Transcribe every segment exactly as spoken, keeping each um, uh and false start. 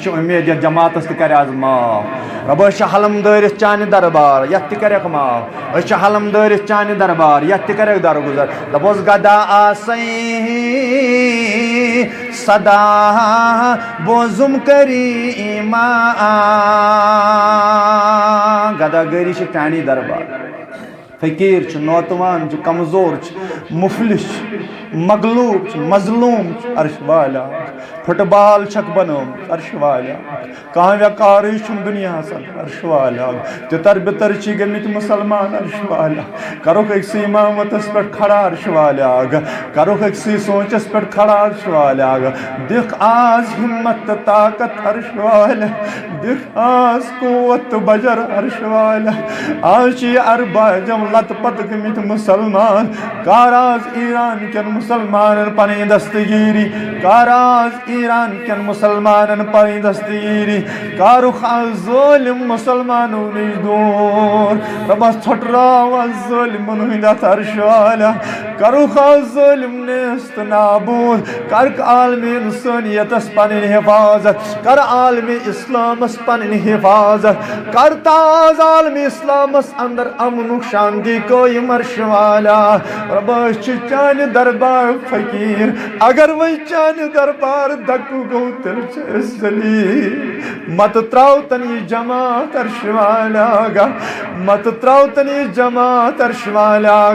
چھِ اُمید یَتھ جماعتَس تہِ کَرِ آز معاف۔ رۄبہ، أسۍ چھِ حلم دٲرِتھ چانہِ دربار، یَتھ تہِ کَرٮ۪کھ معاف۔ أسۍ چھِ حلم دٲرِتھ چانہِ دربار، یَتھ تہِ کَرٮ۪کھ درگُزر۔ دَپوس، گدا آسَے سدا بوزُم کریٖما۔ گدا گٲری چھِ چانی دربار۔ فقیٖر چھُ، نوتوان چھُ، کمزور چھُ، مفلس چھُ، مغلوب چھُ، مظلوم چھُ، عرش والا۔ فٹ بال چھکھ بنٲومٕژ، عرش والا۔ کانٛہہ ویقارٕے چھُنہٕ دُنیاہس اندر، عرش والا۔ تِتر بِتر چھِ گٔمٕتۍ مُسلمان، عرش والا۔ کرُکھ أکسٕے امامتس پٮ۪ٹھ کھڑا، عرش والا۔ کرُکھ أکسٕے سونچس پٮ۪ٹھ کھڑا، عرش والا۔ دِکھ آز ہمت تہٕ طاقت، عرش والا۔ دِکھ آز قوت تہٕ بجر، عرش والا۔ آز چھِ یہِ اربا جم لت پت گٔمٕتۍ مُسلمان۔ کر آز ایران کٮ۪ن مُسلمانن پنٕنۍ دستگیری، کر آز ایران کٮ۪ن مُسلمانن پنٕنۍ دستگیری۔ کرُکھ آز ظٲلم مُسلمانو نِش دوٗر۔ رۄبس ژھۄٹراو آز ظٲلمن ہٕنٛدۍ اتھٕ، عرش والا۔ کرُکھ آز ظٲلم نیست تہٕ نابود۔ کر عالمِ انسانیتس پنٕنۍ حفاظت، کر عالمِ اسلامس پنٕنۍ حفاظت، کر تاز عالمِ اسلامس اندر امنُک شانتی قٲیِم، عرش والا۔ رۄبہ، أسۍ چھِ چانہِ دربار فقیٖر، اگر وۄنۍ چانہِ دربار دکہٕ گوٚو، تیٚلہِ چھِ أسۍ ذلیل۔ مت تراو تن یہِ جماعت، عرش والا۔ مت تراو تن یہِ جماعت، عرش والا۔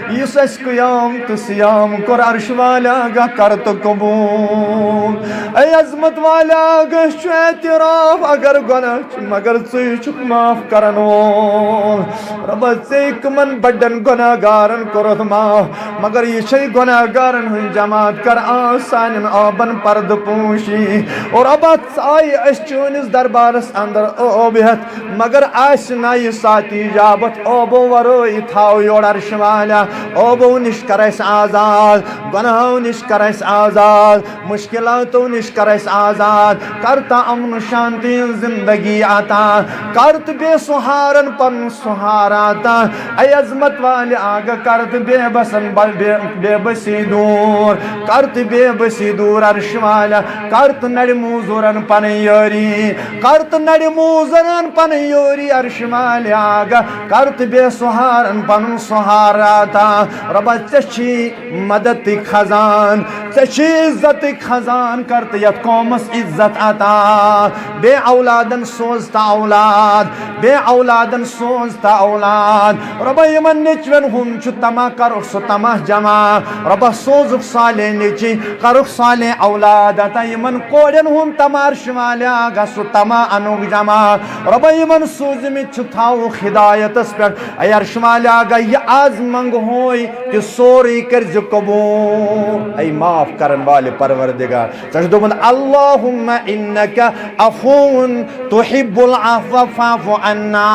یُس اَسہِ قیام تہٕ صیام کوٚر، عرش والا، کر تہٕ قبوٗل۔ اے عظمت والا، أسۍ چھُ اعتراف، اگر گۄناہ چھُ، مگر ژٕے چھُکھ معاف کرن وول۔ رۄبہ، ژےٚ کٕمن بڑٮ۪ن گۄناہ گارن کوٚرُتھ معاف، مگر یہِ چھے گۄناہ گارن ہٕنٛز جماعت، کر آز سانٮ۪ن ٲبن پردٕ پوشی۔ اور رۄبہ، ژٕ آیہِ أسۍ چٲنِس دربارس اندر ٲب ہٮ۪تھ، مگر آسہِ نہ یہِ ساعتی اجابت، ٲبو ورٲے تھاو یورٕ، عرش والا۔ ٲبو نِش کر اَسہِ آزاد، گۄناہو نِش کر اَسہِ آزاد، مشکلاتو نِش کر اَسہِ آزاد، کر تہٕ امن و شانتی ہٕنٛز زندگی عطا، کر تہٕ بے سہارن پنُن سہارٕ عطا۔ اے عظمت والہِ آگہ، کر تہٕ بے بسن بل-، بے، بے بسی دوٗر، کر تہٕ بے بسی دوٗر، عرش والا۔ کر تہٕ نڑِ موزورن پنٕنۍ یٲری، کر تہٕ نڑِ موزورن پنٕنۍ یٲری، عرش والہِ آگہ۔ کر تہٕ بے سہارن پنُن سہارٕ عطا۔ رۄبہ، ژےٚ چھی مددٕکۍ خزان، ژےٚ چھی عزتٕکۍ خزان، کر تہٕ یتھ قومس عزت عطا۔ بے اولادن سوز تہٕ اولاد، بے اولادن سوز تہٕ اولاد۔ رۄبہ، یِمن نیٚچوٮ۪ن ہُنٛد چھُ طمع، کرُکھ سُہ طمع جمع۔ رۄبہ، سوزُکھ صالح نیٚچی، کرُکھ صالح اولاد عطا۔ یِمن کورٮ۪ن ہُنٛد طمع، عرش والہِ آگہ، سُہ طمع انُکھ جمع۔ رۄبہ، یِمن سوٗزمٕتۍ چھِ، تھاوُکھ ہدایتس پٮ۪ٹھ۔ اے عرش والہِ آگہ، یہِ از منٛگہوے، تہِ سورُے کٔرزِ قبوٗل۔ اے معاف کرن والہِ پروردگار، ژےٚ چھُ دوٚپمُت، اللہم انک عفو تحب العفو فاعف عنا۔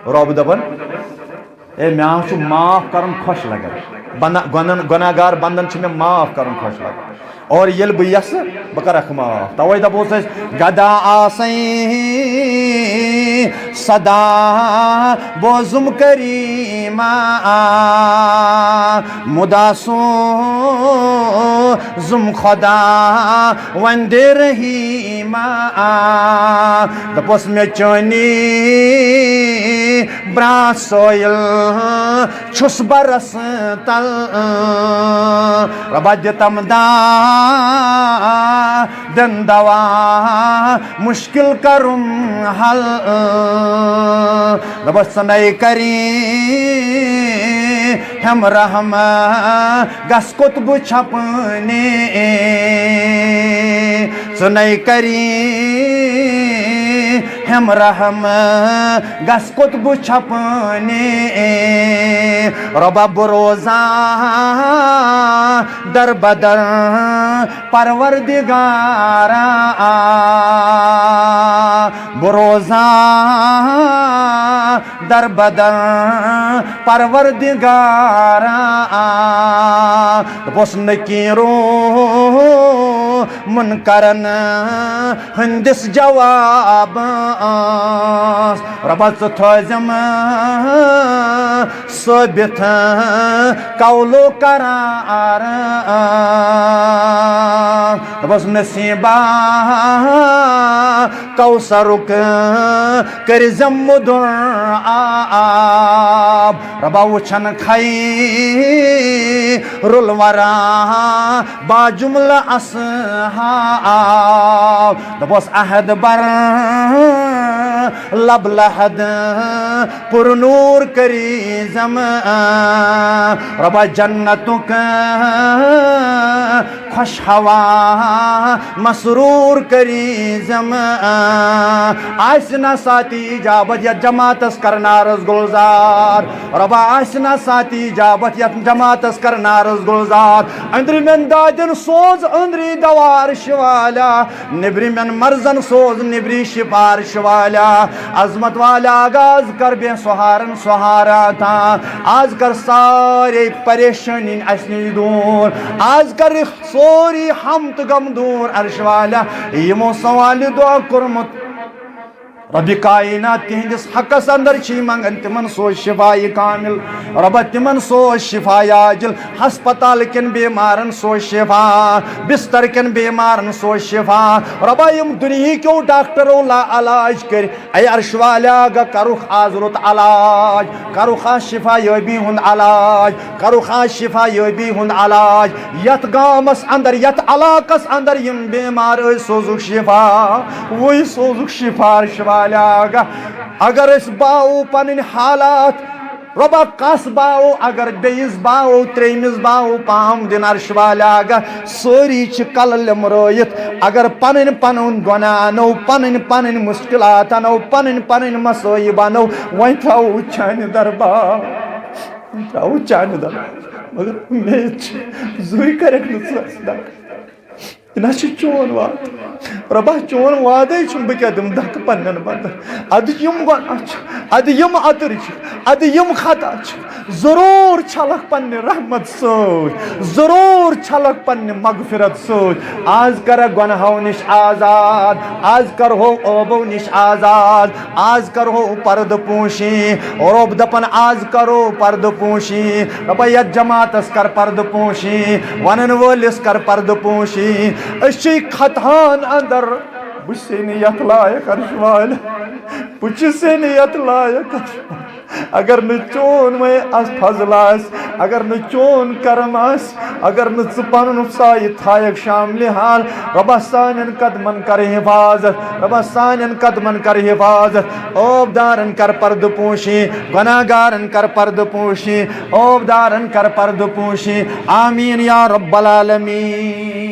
رۄب دپان، اے، مےٚ حظ چھُ معاف کرُن خۄش لگان۔ بنا-، گۄنن-، گۄناہ گار بندن چھُ مےٚ معاف کرُن خۄش لگان۔ اور ییٚلہِ بہٕ یژھٕ، بہٕ کرکھ معاف۔ توے دپوس أسۍ، گدا آسے سدا بوزم کریما، مدا سوزم خدا وندِ رحیما۔ دپوس مےٚ چٲنی برٛانٛہہ سٲیِل چھُس بہٕ رسہٕ تل، رۄبا دِتم دادٮ۪ن دوا مُشکِل کرُن حل۔ رۄبا ژٕ نے کری ہم رحم گژھ قطب چھپنی، ژٕ نے کری ہم رحم گژھ قطب چھپنی۔ رۄبا بہٕ روزان در بدر پروردگارا، بہٕ روزان در بدر پروردگارا۔ دوٚپُس نکیٖرو منکرن ہندس جوابس۔ رۄبا ژٕ تھٲوزٮ۪م ثٲبت قولو قرار۔ رۄبس نصیبا کوثرُک کٔرزٮ۪م مُدُر آب۔ رۄبا وٕچھن خیرُل ورا با جملہ اصحاب۔ دوٚپُس عہد بر لب لحد پر نور کٔرزٮ۪م۔ رۄبا جنتُک خۄش ہوا مسرور کٔرزٮ۪م۔ آسہِ نا ساعتِ اجابت یتھ جماعتس کر نعرس گلزار۔ رۄبا آسہِ نا ساعتِ اجابت یتھ جماعتس کر نعرس گلزار۔ أندرِمٮ۪ن دادٮ۪ن سوز أندری دوار شفا والا، نیبرِمٮ۪ن مرضن سوز نیبری شفا شفا والا۔ عظمت والا آز کر بے سہارن سہارا عطا۔ آز کر سارے پریشٲنی اسہِ نِش دوٗر۔ آز کر سورُے ہم تہٕ غم دوٗر عرش والا۔ یِمو سوالہِ دعا کوٚرمُت، رب کائنات تِہنٛدِس حقس اندر چھی منگان، تِمن سوز شفا کامل۔ رۄبا تِمن سوز شفا عاجل۔ ہسپتال کٮ۪ن بیمارن سوز شفا، بستر کٮ۪ن بیمارن سوز شفا۔ رۄبا یِم دُنیہکیو ڈاکٹرو لا علاج کٔرۍ، اے عرش والا گا کرُکھ آز رُت علاج، کرُکھ آز شفا یٲبی ہُنٛد علاج، کرُکھ آز شفا یٲبی ہُنٛد علاج۔ یتھ گامس اندر، یتھ علاقس اندر یِم بیمار ٲسۍ، سوزُکھ شفا، وۄنۍ سوزُکھ شفا عرش والا گا۔ اگر أسۍ باوو پنٕنۍ حالات، رۄبا کس باوو، اگر بیٚیِس باوو، ترٛیٚیمِس باوو پام دِن عرش والا گا۔ سٲری چھِ کلہٕ لیمرٲیِتھ۔ اگر پنٕنۍ پنُن گۄناہ انو، پنٕنۍ پنٕنۍ مشکلات انو، پنٕنۍ پنٕنۍ مصٲیب انو، وۄنۍ تھاوو چانہِ دربار، وۄنۍ تھاوو چانہِ دربار۔ مگر اُمید چھِ، زٕے کرکھ نہٕ ژٕ اَسہِ دکہٕ۔ یہِ نہ چھُ چون وعدٕ۔ رۄبا، چون وعدے چھُنہٕ، بہٕ کیٛاہ دِمہٕ دکہٕ پننٮ۪ن بندن؟ ادٕ یِم گۄناہ چھِ، ادٕ یِم اَتٕرۍ چھِ، ادٕ یِم خطا چھِ، ضروٗر چھلکھ پننہِ رحمت سۭتۍ، ضروٗر چھلکھ پننہِ مغفرت سۭتۍ۔ آز کرکھ گۄناہو نِش آزاد، آز کرہو عٲبو نِش آزاد، آز کرہو پردٕ پوشی۔ رۄب دپان، آز کرو پردٕ پوشی۔ رۄبا، یتھ جماعتس کر پردٕ پوشی، ونن وٲلِس کر پردٕ پوشی۔ أسۍ چھِ خطہن اندر، بہٕ چھُسے نہٕ یتھ لایق عرش والہِ، بہٕ چھُسے نہٕ یتھ لایق عرش والہِ۔ اگر نہٕ چون وۄنۍ از فضل آسہِ، اگر نہٕ چون کرم آسہِ، اگر نہٕ ژٕ پنُن سایہِ تھایکھ شاملہِ حال، رۄبا سانٮ۪ن قدمن کر حفاظت، رۄبا سانٮ۪ن قدمن کر حفاظت۔ عٲبدارن کر پردٕ پوشی، گۄناہگارن کر پردٕ پوشی، عٲبدارن کر پردٕ پوشی۔ آمین یا رب العالمین۔